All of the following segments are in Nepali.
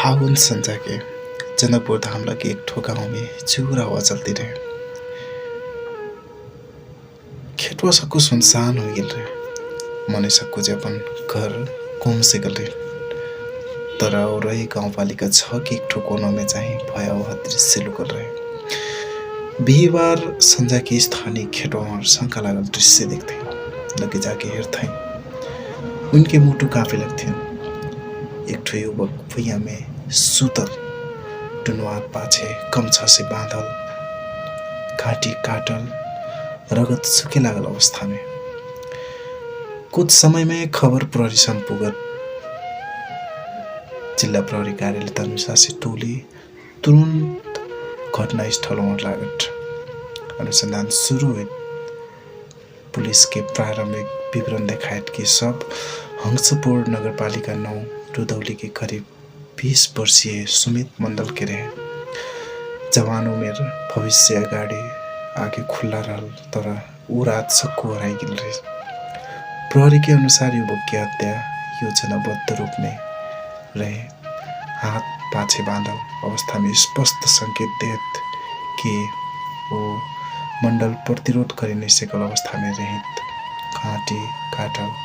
फागुन संजा के जनकपुर धाम लगे एक ठो गाँव में जोर हवा चलती रहे। खेतवा सबको सुनसान हो गल रहे। मने सबको जे अपन घर घूम से गल रहे। तर और गाउँपालिका छ कि एक ठो कोना में चाहिँ भयावह दृश्य लुकल रहे। बिहिबार संजा के स्थानीय खेतवा शंका लागल दृश्य देखते लगे जाके हेर्थे उनके मुटु काँपे लगथे। एक ठो युवक भुइयाँ में सुतल टुनवार पाछे कमछा से बाँधल घाटी काटल रगत सुखे लागल अवस्था में। कुछ समय में खबर प्रहरी सन पुगत जिल्ला प्रहरी कार्यालय तनुसा से टोली तुरंत घटनास्थल में लागत अनुसंधान शुरू हुई। पुलिस के प्रारंभिक विवरण देखायत कि सब हंसपुर नगरपालिका 9 रुदौली के करीब 20 वर्षीय सुमित मंडल के रहे। जवान उमेर भविष्य अगाडि आगे खुल्ला रहल तर ऊ रात सक्कु हराई गिल रहे। प्रहरी के अनुसार युवक की हत्या योजनाबद्ध रूप में रहे। हाथ पाछे बाँधल अवस्था में स्पष्ट संकेत देत कि वो मंडल प्रतिरोध करे नहीं सकल अवस्था में रहित घाटी काटल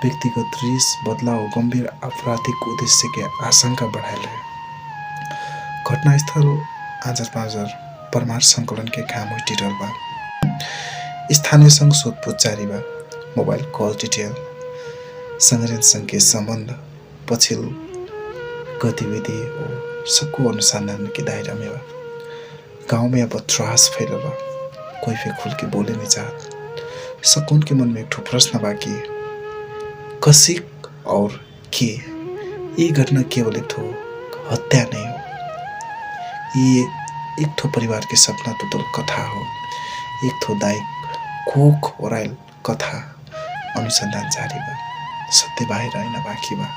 व्यक्तिगत रिस बदलाव गंभीर आपराधिक उद्देश्य के आशंका बढ़ायल रहे। घटनास्थल आजर पाँजर परमार संकलन के काम उठिरहल बा। स्थानीय संग सोधपूछ जारी बा। मोबाइल कॉल डिटेल संग्रहण संघ के संबंध पछिल गतिविधि और सबको अनुसंधान के दायरा में बा। गाँव में अब त्रास फैलल बा। कोई भी खुल के बोले नहीं चाहत। सकून के मन में एक ठो प्रश्न बाकी कसिक और के ये घटना केवल एक ठो हत्या नहीं हो। ये एक ठो परिवार के सपना टूटल कथा हो। एक ठो दाइक कोख ओराइल कथा अनुसंधान जारी बा। सत्य बाहिर आइन बाँकी बा।